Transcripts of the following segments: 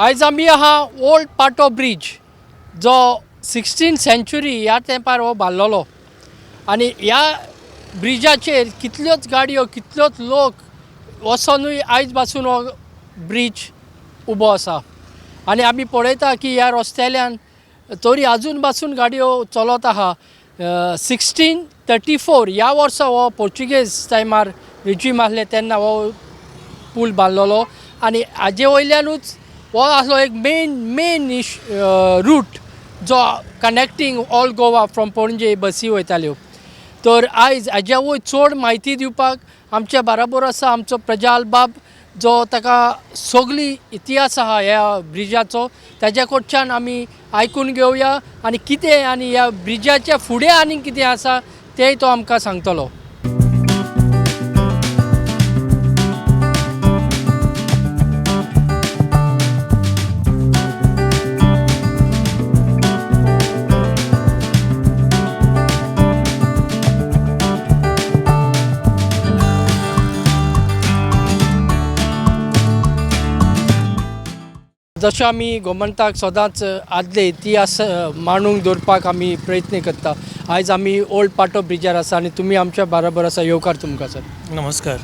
आयज आमी आहा ओल्ड पाटो ब्रीज जो 16 सेंचुरी ह्या तेंपार हो बांदलेलो आनी ह्या ब्रिजाचेर कितल्योच गाडयो कितल्योच लोक वचोनूय आयज पासून हो ब्रीज उबो आसा आनी आमी पळयता की ह्या रस्त्याल्यान तरी आजून पासून गाडयो चलत आहा. 1634 ह्या वर्सा हो पोर्चुगेज टायमार रिजीम आसले तेन्ना हो पूल बांदलेलो आनी हाजे वयल्यानूच हो आसलो एक मेन मेन रूट जो connecting all Goa from Panaji बसी वयताल्यो. तर आयज हाज्या वयर चड म्हायती दिवपाक आमच्या बराबर आसा आमचो प्रजाल बाब जो ताका सगळी इतिहास आहा ह्या ब्रिजाचो, ताज्या कडच्यान आमी आयकून घेवया आनी कितें आनी ह्या ब्रिजाच्या फुडें आनी कितें आसा तेंय तो आमकां सांगतलो. जशें आमी गोमंताक सदांच आदले इतिहास मांडून दवरपाक आमी प्रयत्न करता, आयज आमी ओल्ड पाटो ब्रिजार आसा आनी तुमी आमच्या बराबर आसा. येवकार तुमकां सर. नमस्कार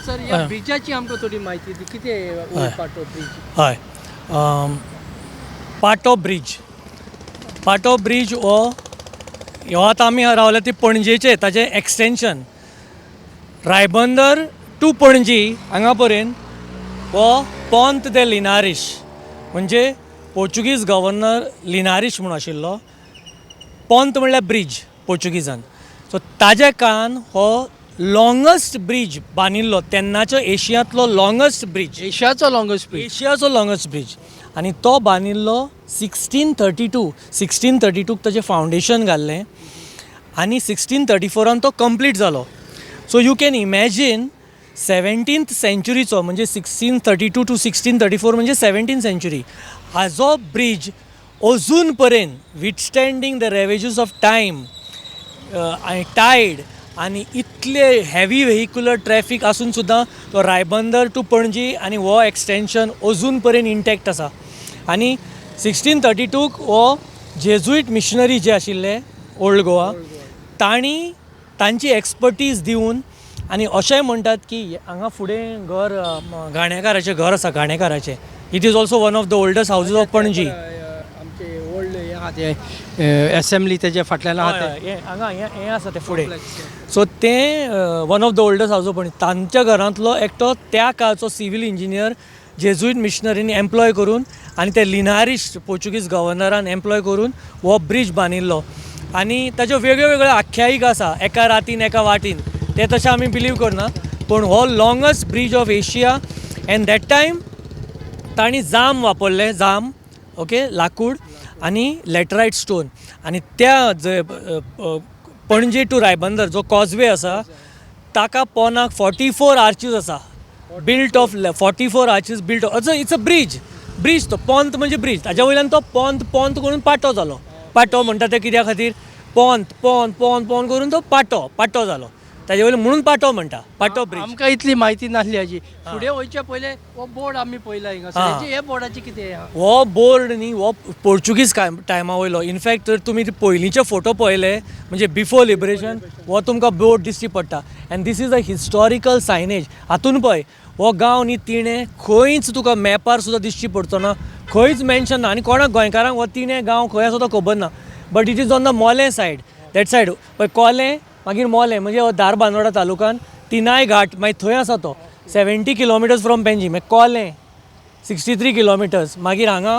सर, ह्या ब्रिजाची आमकां थोडी म्हायती दी, कितें ओल्ड पाटो ब्रीज? हय, पाटो ब्रीज, पाटो ब्रीज हो ह्यो आतां आमी रावल्या ती पणजेचे ताजें एक्सटेंशन रायबंदर टू पणजी हांगा पर्यंत हो पोंत दे लिनारीश म्हणजे पोर्चुगीज गव्हर्नर लिनारीश म्हूण आशिल्लो. पोंत म्हणल्यार ब्रीज पोर्चुगीजान, सो ताज्या काळान हो लॉंगस्ट ब्रीज बांदिल्लो, तेन्नाचो एशियांतलो लॉंगस्ट ब्रीज, एशियाचो लॉंगस्ट ब्रीज, एशियाचो लॉंगस्ट ब्रीज. आनी तो बांदिल्लो 1632, 1632क ताजें फावंडेशन घाल्लें आनी 1634 तो कंप्लीट जालो. So you can imagine 17th सेंचुरीचो म्हणजे 1632 टू 1634 म्हणजे 17 सेंचुरी, हाजो ब्रीज अजून पर्यंत withstanding the ravages of time आनी टायड आनी इतले हेवी व्हेहिक्युलर ट्रॅफीक आसून सुद्दां तो रायबंदर टू पणजी आनी हो एक्सटेंशन अजून पर्यंत इंटॅक्ट आसा. आनी 1632क हो जेजुईट मिशनरी जे आशिल्ले ओल्ड गोवा, तांणी तांची एक्सपर्टीज दिवन, आनी अशेंय म्हणटात की हांगा फुडें घर घाणेकाराचें घर आसा, घाणेकाराचें, it is also one of the oldest houses of Panaji. आमचे ओल्ड हें आहा तें एसेंब्ली तेज्या फाटल्यान आहा तें, हें हांगा हें हें आसा तें फुडें, सो तें one of the oldest house of Panaji. तांच्या घरांतलो एकटो त्या काळचो सिवील इंजिनियर जेजुईट मिशनरीनी एम्प्लॉय करून आनी ते लिनारीश पोर्चुगीज गव्हर्नरान एम्प्लॉय करून हो ब्रीज बांदिल्लो. आनी ताच्यो वेगळ्यो वेगळ्यो आख्यायिका आसा, एका रातीन एका वाटीन, ते तशें आमी बिलीव करना, पूण हो longest bridge of Asia. And that time तांणी जाम वापरले, जाम ओके लाकूड आनी लॅटरायट स्टोन. आनी त्या जंय पणजे टू रायबंदर जो कॉजवे आसा ताका पोनाक 44 आर्चीज आसा, built of 44 arches built, it's a bridge, bridge तो पोंत म्हणजे ब्रीज, ताज्या वयल्यान तो पोंत पोंत करून पाटो जालो. पाटो म्हणटा ते कित्या खातीर, पोंत पोंत पोंत पोंत करून तो पाटो पाटो जालो, ताजे वयल्यान म्हणून पाटो म्हणटा, पाटो ब्रीज. आमकां इतली म्हायती नासली हाजी. फुडें वयच्या पयलें हो बोर्ड आमी पळयला हिंगा, हे बोर्डाची कितें आहा? हो बोर्ड न्ही हो पोर्चुगीज टायमा वयलो. इनफॅक्ट जर तुमी पयलींचे फोटो पळयले म्हणजे बिफोर लिबरेशन, हो तुमकां बोर्ड दिश्टी पडटा. And this is a historical signage. हातून पळय हो गांव न्ही तिणें खंयच तुका मॅपार सुद्दां दिश्टी पडचो ना, खंयच मेन्शन ना, आनी कोणाक गोंयकारांक हो तिणें गांव खंय आसा तो खबर ना, but it is on the Mollem side, that side पळय कोलें मागीर मोलें म्हणजे हो धारबांदोडा तालुकान तिनाय घाट मागीर थंय आसा तो 70 किलोमिटर्स फ्रॉम पणजी, मागीर कोलें 63 किलोमिटर्स, मागीर हांगा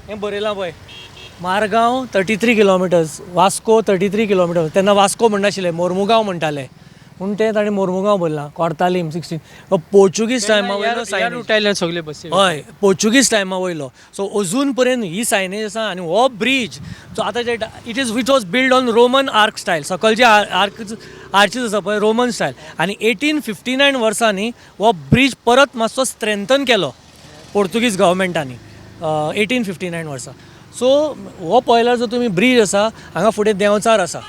हें बरयलां पळय मारगांव 33 किलोमिटर्स, वास्को 33 किलोमिटर्स. तेन्ना वास्को म्हणनाशिल्ले, मोर्मुगांव म्हणटाले, पूण तें ताणें मोर्मुगांव बरयलां. कोर्तालीम 16, हो पोर्चुगीज टायमा वयलो सायनेज, रुटायल्यान सगळे बसी, हय पोर्चुगीज टायमा वयलो. सो अजून पर्यंत ही सायनेज आसा. आनी हो ब्रीज जो आतां जे it was build on Roman arch style, सकयल जे आर्क आर्चीज आसा पळय रोमन स्टायल. आनी 1859 वर्सांनी हो ब्रीज परत मातसो स्ट्रेंथन केलो पोर्तुगीज गव्हर्मेंटांनी 1859 वर्सा. सो हो पळयल्यार जर तुमी ब्रीज आसा हांगा फुडें देंवचार आसा,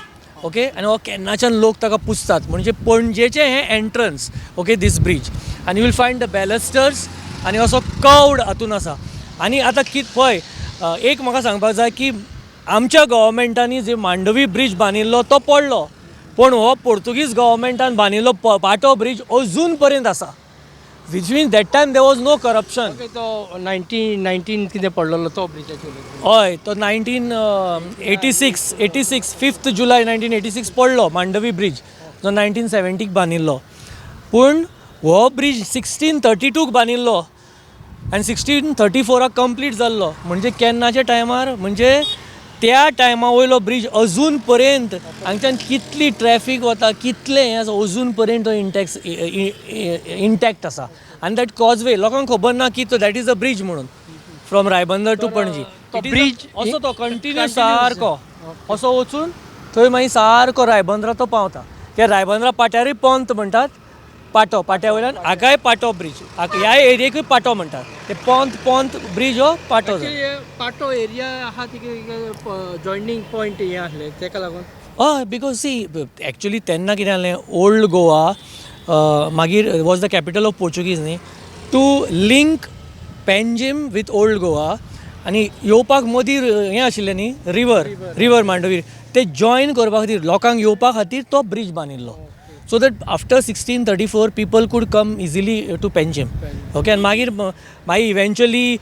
ओके, आनी हो केन्नाच्यान लोक ताका पुजतात, म्हणजे पणजेचें हें एंट्रन्स, ओके, दीस ब्रीज. आनी you will find the balusters आनी असो कर्वड हातून आसा. आनी आतां कित पळय, एक म्हाका सांगपाक जाय की आमच्या गव्हर्मेंटांनी जे मांडवी ब्रीज बांदिल्लो तो पडलो, पूण हो पोर्तुगीज गव्हर्मेंटान बांदिल्लो पाटो ब्रीज अजून पर्यंत आसा, which means that time there was no corruption. Okay, तो 1919 कितें पडलेलो तो ब्रिजाचेर उलयता. हय, तो 1986, 86, 5th जुलय 1986 पडलो मांडवी ब्रीज, जो 1970क बांदिल्लो. पूण हो ब्रीज 1632क बांदिल्लो आनी 1634क कंप्लीट जाल्लो. म्हणजे केन्नाच्या टायमार, म्हणजे त्या टायमा वयलो ब्रीज अजून पर्यंत, हांगच्यान कितली ट्रॅफीक वता, कितलें हें आसा, अजून पर्यंत तो इंटॅक्ट आसा. आनी that causeway लोकांक खबर ना की तो that is a bridge म्हणून, फ्रॉम रायबंदर टू पणजी. तो bridge असो तो कंटिन्यू सारको असो वचून थंय मागीर सारको रायबंदरा तो पावता. त्या रायबंदरा पाट्यारूय पोंत म्हणटात, पाटो, पाट्या वयल्यान हाकाय पाटो ब्रीज, ह्या एरियेकूय पाटो म्हणटात. ते पोंत, पोंत ब्रीज हो पाटो जालो. Actually, पाटो एरिया आहा तिका जॉयनींग पॉयंट हें आसलें तेका लागून. हय, because C, actually तेन्ना कितें जालें, ओल्ड गोवा मागीर was the capital of Portuguese न्ही, to link Panjim with old Goa आनी येवपाक मदीं हें आशिल्लें न्ही, रिवर, रिवर मांडवी, ते जॉयन करपा खातीर, लोकांक येवपा खातीर तो ब्रीज बांदिल्लो, so that after 1634 people could come easily to Panjim. Okay, आनी मागीर मागीर इवेंच्युअली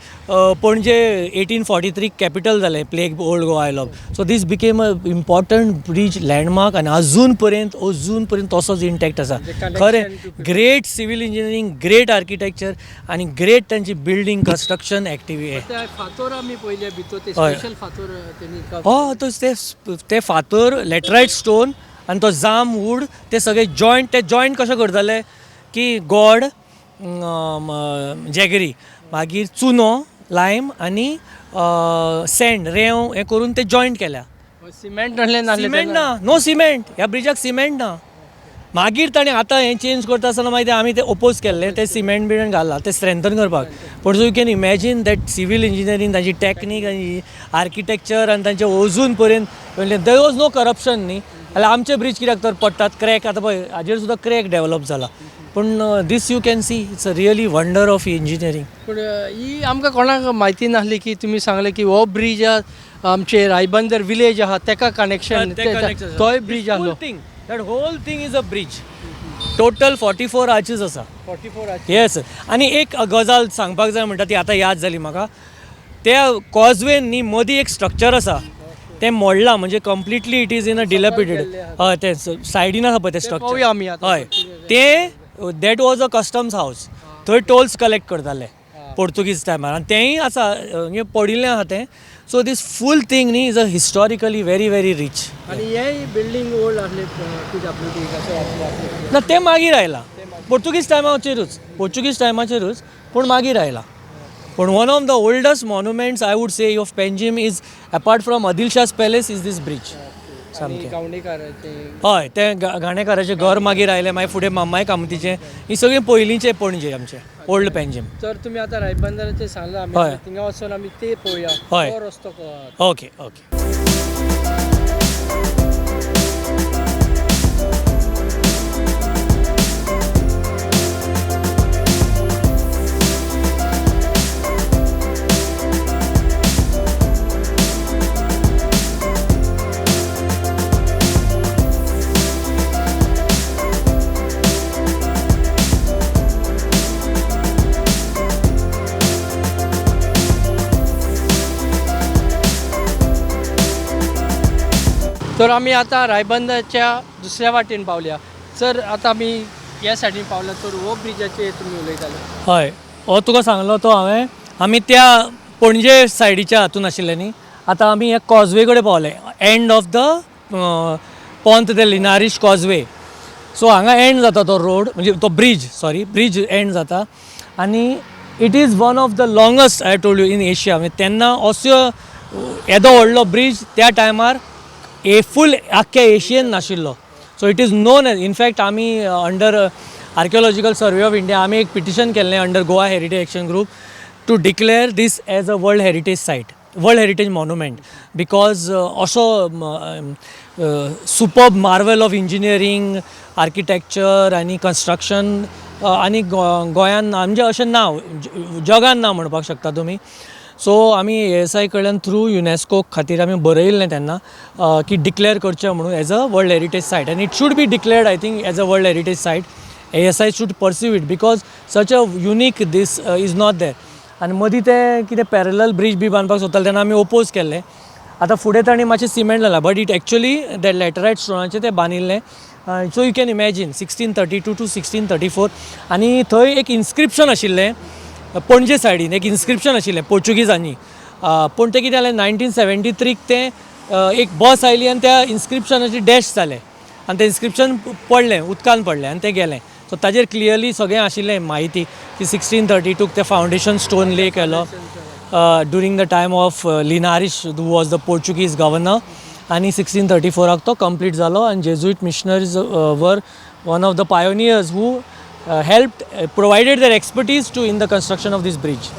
पणजे 1843 कॅपिटल जालें, प्लेग ओल्ड गोवा आयलो. So this became a important bridge landmark आनी अजून पर्यंत, अजून पर्यंत तसोच इंटॅक्ट आसा. खरें, great civil engineering, great architecture आनी ग्रेट तांची बिल्डींग कन्स्ट्रक्शन एक्टिविटी. त्या फातोर आमी पयले भितर ते हय. स्पेशल फातोर तेणी हय, तो ते फातर, लॅटरायट स्टोन आनी तो जाम वूड, ते सगळे जॉयंट, ते जॉयंट कशें करताले की गोड, जेगरी, मागीर चुनो, लायम आनी सँड, रेंव हें करून ते जॉयंट केल्या. सिमेंट नासलें नासलें? सिमेंट ना, नो सिमेंट. ह्या ब्रिजाक सिमेंट ना. मागीर ताणें आतां हें चेंज करता आसतना मागीर ते आमी ते ओपोज केल्ले, ते सिमेंट बिमेंट घालला ते स्ट्रेंथन करपाक. पूण so you can imagine that civil engineering, तांची टॅक्नीक आनी आर्किटेक्चर आनी तांचे अजून पर्यंत there was no corruption न्ही. जाल्यार आमचे ब्रीज कित्याक तर पडटात, क्रॅक. आतां पळय हाजेर सुद्दां क्रॅक डेवलप जाला, पूण this you can see, it's a really wonder of engineering. पूण ही आमकां कोणाक म्हायती नासली की तुमी सांगलें की हो ब्रीज आमचे रायबंदर विलेज आहा तेका कनेक्शन, तोय ब्रीज आसलो. Thing, that whole thing is a bridge. Total 44 arches आसा. 44. येस, आनी एक गजाल सांगपाक जाय म्हणटा ती आतां याद जाली म्हाका. त्या कॉजवेन न्ही मदीं एक स्ट्रक्चर आसा, तें मोडलां, म्हणजे completely it is in a dilapidated. हय, तें सायडीन आसा पळय तें स्ट्रक्चर. पळोवया आमी आतां. हय, तें that was a customs house. थंय टोल्स कलेक्ट करताले पोर्तुगीज टायमार आनी तेंय आसा, हें पडिल्लें आसा तें. सो दीस फूल थींग न्ही is a historically very very rich. आनी हेय बिल्डींग ओल्ड आसले पीडब्ल्यूडी कशें आसलें? ना, तें मागीर आयलां, पोर्तुगीज टायमाचेरूच, पोर्चुगीज टायमाचेरूच, पूण मागीर आयलां. पूण one of the oldest monuments, I would say, of Panjim is, apart from Adil Shah's palace, is this bridge. आनी सामकें. गावणेकाराचें? हय, तें घाणेकाराचें घर मागीर आयलें, मागीर फुडें मामाय कामतीचें. ही सगळीं पयलींचें पणजे, आमचें ओल्ड पेंजीम. तर तुमी आतां रायबंदराचें सांगलां, आमी थिंगा वचून आमी ते पळोवया. तो रस्तो ओके ओके. तर आमी आतां रायबंदरच्या दुसऱ्या वाटेन पावल्या. सर, आतां आमी ह्या सायडीन पावल्या, तर हो ब्रिजाचेर तुमी उलयताले. हय, हो तुका सांगलो तो हांवें, आमी त्या पणजे सायडीच्या हातून आशिल्ले न्ही, आतां आमी ह्या कॉजवे कडेन पावले, end of the Ponte de Linhares causeway. So हांगा एंड जाता तो रोड, म्हणजे तो ब्रीज, सॉरी, ब्रीज एंड जाता. आनी it is one of the longest, I told you, in Asia. म्हणजे तेन्ना असो येदो व्हडलो ब्रीज त्या टायमार ए फूल आख्ख्या एशियन नाशिल्लो. So it is known as, in fact आमी under Archaeological Survey of India आमी एक पिटिशन केल्लें under Goa Heritage Action Group to declare this as a world heritage site, world heritage monument, because असो superb marvel of engineering, architecture आनी construction आनी गोंयान ना, म्हणजे अशें ना, जगान ना म्हणपाक शकता तुमी. सो आमी एएसआय कडल्यान थ्रू युनेस्को खातीर आमी बरयल्लें तेन्ना की डिक्लेअर करचें म्हणून as a World Heritage Site, and it should be declared, I think, as a World Heritage Site. ASI should pursue it because such a unique this is not there. आनी मदीं ते कितें पॅरलल ब्रीज बी बांदपाक सोदताले तेन्ना आमी oppose केल्लें. आतां फुडें तांणी मातशें सिमेंट लायलां, but it actually the laterite स्टोनाचें तें बांदिल्लें. So you can imagine, 1632 to 1634. आनी थंय एक इन्स्क्रिप्शन आशिल्लें, पणजे सायडीन एक इन्स्क्रिप्शन आशिल्लें पोर्चुगीजांनी. पूण तें कितें जालें, 1973क तें एक बस आयली आनी त्या इन्स्क्रिप्शनाचें डॅश जालें आनी तें इन्स्क्रिप्शन पडलें, उदकान पडलें आनी तें गेलें. सो ताजेर क्लियरली सगळें आशिल्लें म्हायती की 1632क तें फावंडेशन स्टोन ले केलो during the time of Linhares, who was the Portuguese governor, आनी 1634राक तो कंप्लीट जालो. आनी Jesuit missionaries were one of the pioneers who helped, provided their expertise to in the construction of this bridge.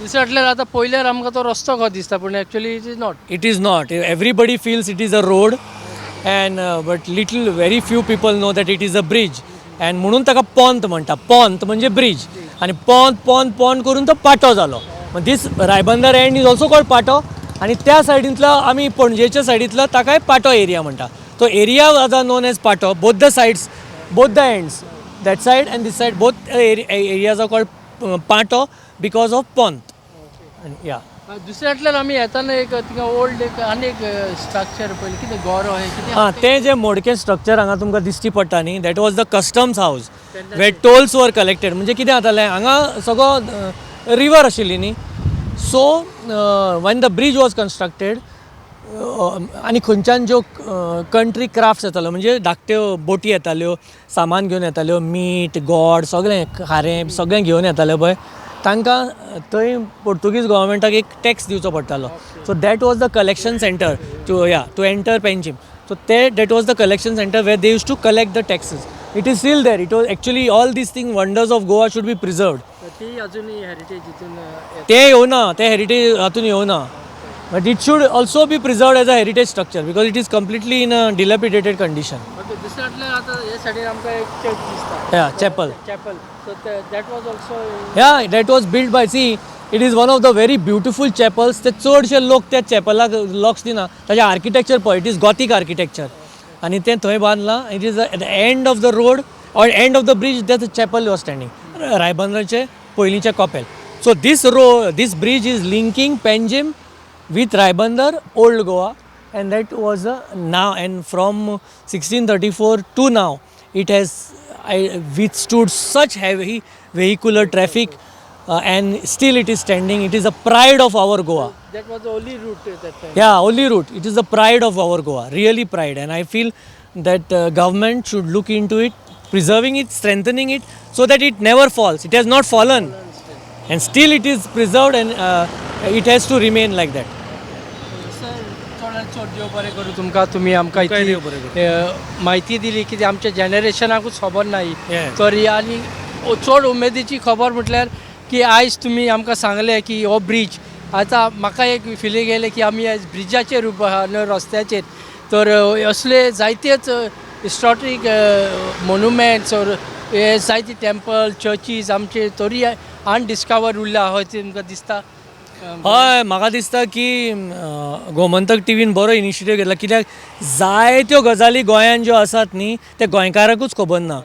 दुसरें म्हटल्यार आतां पयल्यार आमकां तो रस्तो कसो दिसता, पूण actually it is not. It is not. Everybody feels it is a road, and but little, very few people know that it is a bridge. And म्हणून ताका पोंत म्हणटा. पोंत म्हणजे ब्रिज आनी पोंत पोंत पोंत करून तो पाटो जालो. This Ribandar end is also called Patto आनी त्या सायडींतलो, आमी पणजेच्या सायडींतलो, ताकाय पाटो एरिया म्हणटा. तो area was known as Patto. Both the sides, both the ends, that side and this side, both areas are called Patto because of Pont, yeah. दुसरें म्हटल्यार आमी येताना एक थिंगा ओल्ड एक आनी एक स्ट्रक्चर पळयलें, कितें गोरो हें कितें? हां, तें जें मोडकें स्ट्रक्चर हांगा तुमकां दिश्टी पडटा न्ही, that was the customs house where tolls were collected. म्हणजे कितें जातालें, हांगा सगळो रिवर आशिल्ली न्ही, so when the bridge was constructed आनी खंयच्यान ज्यो कंट्री क्राफ्ट्स येताल्यो, म्हणजे धाकट्यो बोटी येताल्यो, सामान घेवन येताल्यो, मीठ, गोड, सगळें, खारें, सगळें घेवन येताल्यो पळय, तांकां थंय पोर्तुगीज गोवोरमेंटाक एक टॅक्स दिवचो पडटालो. So that was the collection center to, yeah, to enter Panjim. So ते that was the collection center where they used to collect the taxes. It is still there. It was actually, all these thing, wonders of Goa, should be preserved. ती अजुनूय heritage हितून येता. ते येवना, ते heritage हातून येवना, but it should also be preserved as a heritage structure because it is completely in a dilapidated condition. Okay, दुसरें म्हटल्यार आतां हे सायडीन आमकां एक चर्च दिसता. या, chapel. Chapel, so that was also Yeah, that was built by, see, it is one of the very beautiful chapels. ते चडशे लोक त्या चॅपलाक लक्ष दिना. ताजें आर्किटेक्चर पळय, it is Gothic architecture आनी तें थंय बांदलां. It is at the end of the road or end of the bridge that chapel was standing, रायबंदराचें पयलींचें कपेल. So this this bridge is linking Panjim with Ribandar, old Goa, and that was a now, and from 1634 to now it has withstood such heavy vehicular traffic and still it is standing. It is a pride of our Goa. That was the only route that time. Yeah, only route. It is the pride of our Goa, really pride. And I feel that government should look into it, preserving it, strengthening it, so that it never falls. It has not fallen, and still it is preserved, and it has to remain like that. Sir, चड आनी चड देव बरें करूं तुमकां, तुमी आमकां तुमकांय इतली देव बरें करूं. म्हायती दिली की आमच्या जनरेशनाकूच खबर ना ही. Yes. तर ही आनी चड उमेदीची खबर म्हटल्यार की आयज तुमी आमकां सांगलें की हो ब्रीज, आतां म्हाका एक फिलींग येयलें की आमी आयज ब्रिजाचेर उबो आहा, न्हय रस्त्याचेर. तर असले जायतेच हिस्टॉरीक मोन्युमेंट्स ओर हे जायते टेम्पल, चर्चीज आमचे तरी अनडिस्कवर उरल्या आहा ते तुमकां दिसता. हय, म्हाका दिसता की गोमंतक टिवीन बरो इनिशिएटीव घेतला, कित्याक जायत्यो गजाली गोंयान ज्यो आसात न्ही, ते गोंयकाराकूच खबर ना.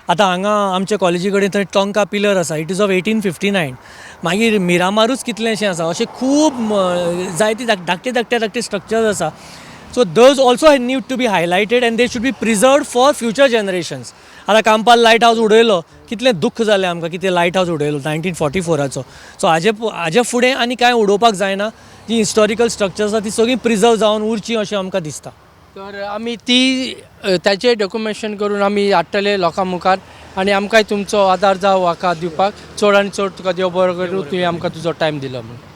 आतां हांगा आमच्या कॉलेजी कडेन थंय टोंका पिलर आसा, it is of 1859. मागीर मिरामारूच कितलेशें आसा, अशें खूब जायती धाकटे धाकटे धाकटे स्ट्रक्चर्स आसा. So those also need to be highlighted and they should be preserved for future generations. आतां कांपाल लायट हावज उडयलो, कितलें दुख्ख जालें आमकां की ते लायट हावज उडयलो 1944चो. सो हाजे फुडें आनी कांय उडोवपाक जायना. जी हिस्टॉरिकल स्ट्रक्चर्स आसा ती सगळीं प्रिजर्व जावन उरची अशें आमकां दिसता. तर आमी ती ताचें डॉक्युमेंटेशन करून आमी हाडटले लोकां मुखार आनी आमकांय तुमचो आदार जावं हाका दिवपाक. चड आनी चड तुका देव बरो करूं, तुवें आमकां तुजो टायम दिलो म्हणून.